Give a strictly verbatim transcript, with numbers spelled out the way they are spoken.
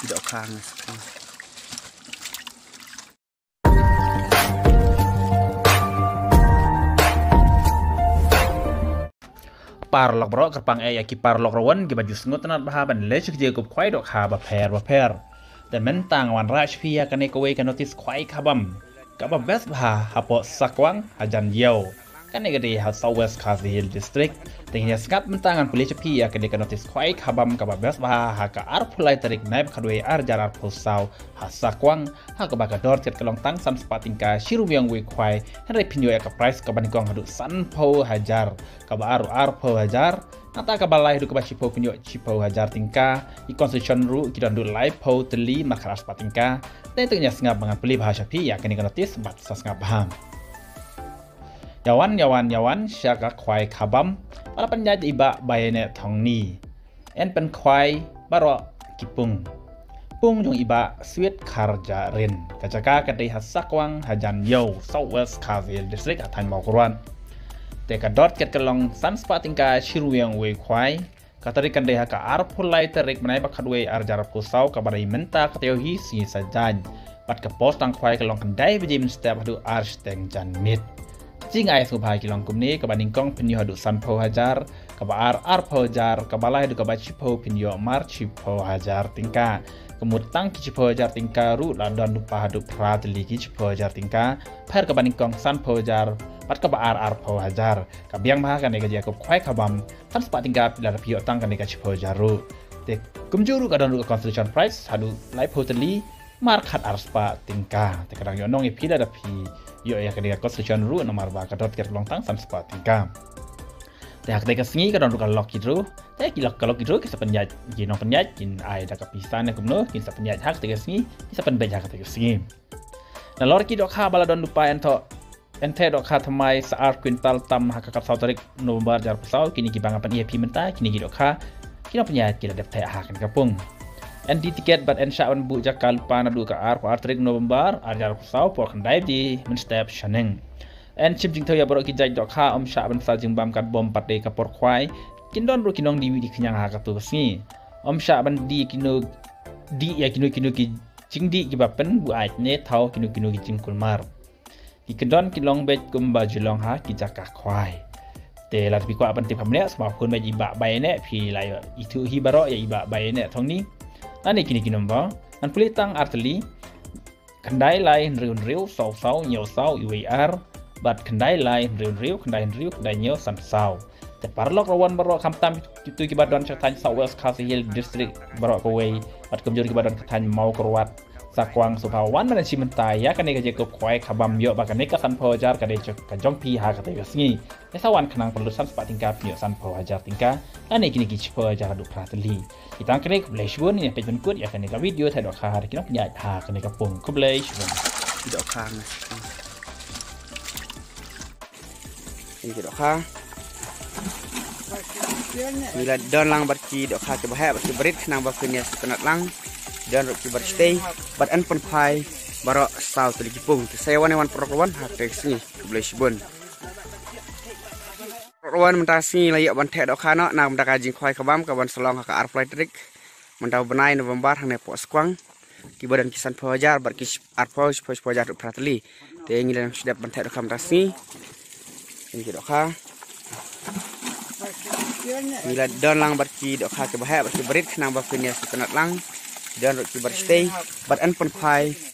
Dohkha nga sngewthuh. Paralok baroh, kyrpang eh ïa ki paralok rawan kiba ju sngewtynnat bha ban leit sha ka jingïakup khwai dohkha bapher bapher. Te mynta nga wanrah sha phi ïa kane kawei ka notis khwai khabam kaba best bha hapoh Sakwang hajan ïew. Kane ka dei ha South West Khasi Hills District. Te ngin ïa sngap mynta, ngan pule sha phi ïa kane ka notis khwai khabam kaba best bha ha ka arphew lai tarik nai ba khatwei arhajar arphew saw ha Sakwang, ha kaba ka dor tiket ka long tang san spah tyngka shi ryngwiang wei khwai. Hynrei phin ïoh ïa ka prize kaba nyngkong haduh sanphew hajar, kaba ar arphew hajar, nangta kaba lai haduh kaba shiphew phin ïoh shiphew hajar tyngka. Ki consolation ruh ki don haduh laiphew tylli markhat ar spah tyngka. Te ngin ïa sngap ba ngan pule bha sha phi ïa kane ka notis bad sa sngap bha. Ïa wan, ïa wan, ïa wan sha ka khwai khabam ba la pynïaid da i Bah Baiane Thongni. Yn pynkhwai baroh ki pung. Pung jong i Bah Sweet Kharjarin. Ka jaka ka dei ha Sakwang hajan ïew, South West Khasi Hills District, ha thaiñ Mawkyrwat. Te ka dor tiket ka long san spah tyngka shi ryngwiang wei khwai. Ka tarik kan dei ha ka arphew lai tarik bnai ba khatwei arhajar arphew saw, kaba dei mynta ka taïew hi sngi Saitjaiñ. Bad ka por tang khwai ka long khyndai baje mynstep haduh ar shiteng janmiet. Ka jingai sngewbha ki long kumne: kaba nyngkong phin ïoh haduh sanphew hajar, kaba ar arphew hajar, kaba lai haduh kaba shiphew phin ïoh mar shiphew hajar tyngka. Ka mut tang ki shiphew hajar tyngka ruh la don lypa haduh phra tylli ki shiphew hajar tyngka. Pher kaba nyngkong sanphew hajar bad kaba ar arphew hajar. Ka biang bha kane ka jingïakup khwai khabam. San spah tyngka phi lada phi ïoh tang kane ka shiphew hajar ruh. Te kumjuh ruh ka don ruh ka consolation prize haduh laiphew tylli markhat ar spah tyngka. Te ka dang ïoh nong ïa phi lada phi ïoh ïa kane ka consolation ruh, namar ba ka dor tiket ka long tang san spah tyngka. Te ha katei ka sngi ka don ruh ka lucky draw. Te ki luck, ka lucky draw ki sa pynïaid, ki nongpynïaid kin ai da ka pisa ne kumno, kin sa pynïaid ha katei ka sngi, ki sa pynbeit ha katei ka sngi. Nalor ki dohkha ba la don lypa, yn thoh, yn theh dohkha thymmai sa ar kwintal tam ha ka khatsaw tarik November arhajar arphew saw. Kine kiba nga pyni ïa phi mynta, kine ki dohkha ki nongpynïaid ki la dep theh ha kane ka pung. Yn die tiket bad yn shah ban buh jaka lypa naduh ka arphew ar tarik November arhajar arphew saw por khyndai baje mynstep shaneng. Yn shim jingthew ïa baroh ki jait dohkha, ym shah ban sa jingbam katba ym pat dei ka por khwai. Kin don ruh ki nongdie wih die khñiang ha kato ka sngi. Ym shah ban die kino, die ïa kino kino ki jingdie kiba pynbuaid ne thaw kino kino ki jingkulmar. Ki kyndon ki long beit kumba ju long ha ki jaka khwai. Te lada phi kwah ban tip kham leh, sngewbha phone beit ïa i Bah Baiane, phi la ïoh ithuh hi baroh ïa i Bah Baiane Thongni. Lane kine ki number, ngan pule tang ar tylli: khyndai lai hynriew hynriew saw saw hynñiew saw wei ar, bad khyndai lai hynriew hynriew khyndai hynriew khyndai hynñiew san saw. Te paralok rawan baroh, khamtam kito kiba don sha thaiñ South West Khasi Hills District baroh kawei, bad kumjuh kiba don ka thaiñ Mawkyrwat, Sakwang, sngewbha wan ban shim bynta ïa kane ka jingïakup khwai khabam, ïoh ba kane ka sanphew hajar ka dei ka jong phi ha katei ka sngi. Ïa sa wan khnang pynlut san spah tyngka phin ïoh sanphew hajar tyngka, lane kine ki shiphew hajar haduh phra tylli. Ki tang kane, khublei shibun, ngin ïa peit ban kut ïa kane ka video theh dohkha ha ki nongpynïaid ha kane ka pung. Khublei shibun. Ki dohkha nga sngewthuh. Ki dohkha. Ngi la don lang bad ki dohkha kiba heh bad kiba rit khnang ba phin ïa sngewtynnat lang. Don ruh kiba rit shatei bad yn pynkhwai baroh saw tylli ki pung. Te sa ïa wan ïa wan paralok rawan ha katei ka sngi. Khublei shibun. Paralok rawan, mynta ka sngi la ïoh ban theh dohkha noh na ka bynta ka jingkhwai khabam kaban sa long ha ka arphew lai tarik mynta u bnai November hangne hapoh Sakwang. Kiba don ki sanphew hajar bad ki sh-, arphew, shiphew, shiphew hajar haduh phra tylli. Te ngi la dang shu dep ban theh dohkha mynta ka sngi. Kine ki dohkha. Ngi la don lang bad ki dohkha kiba heh bad kiba rit khnang ba phin ïa sngewtynnat lang. Don ruh kiba rit shatei bad yn pynkhwai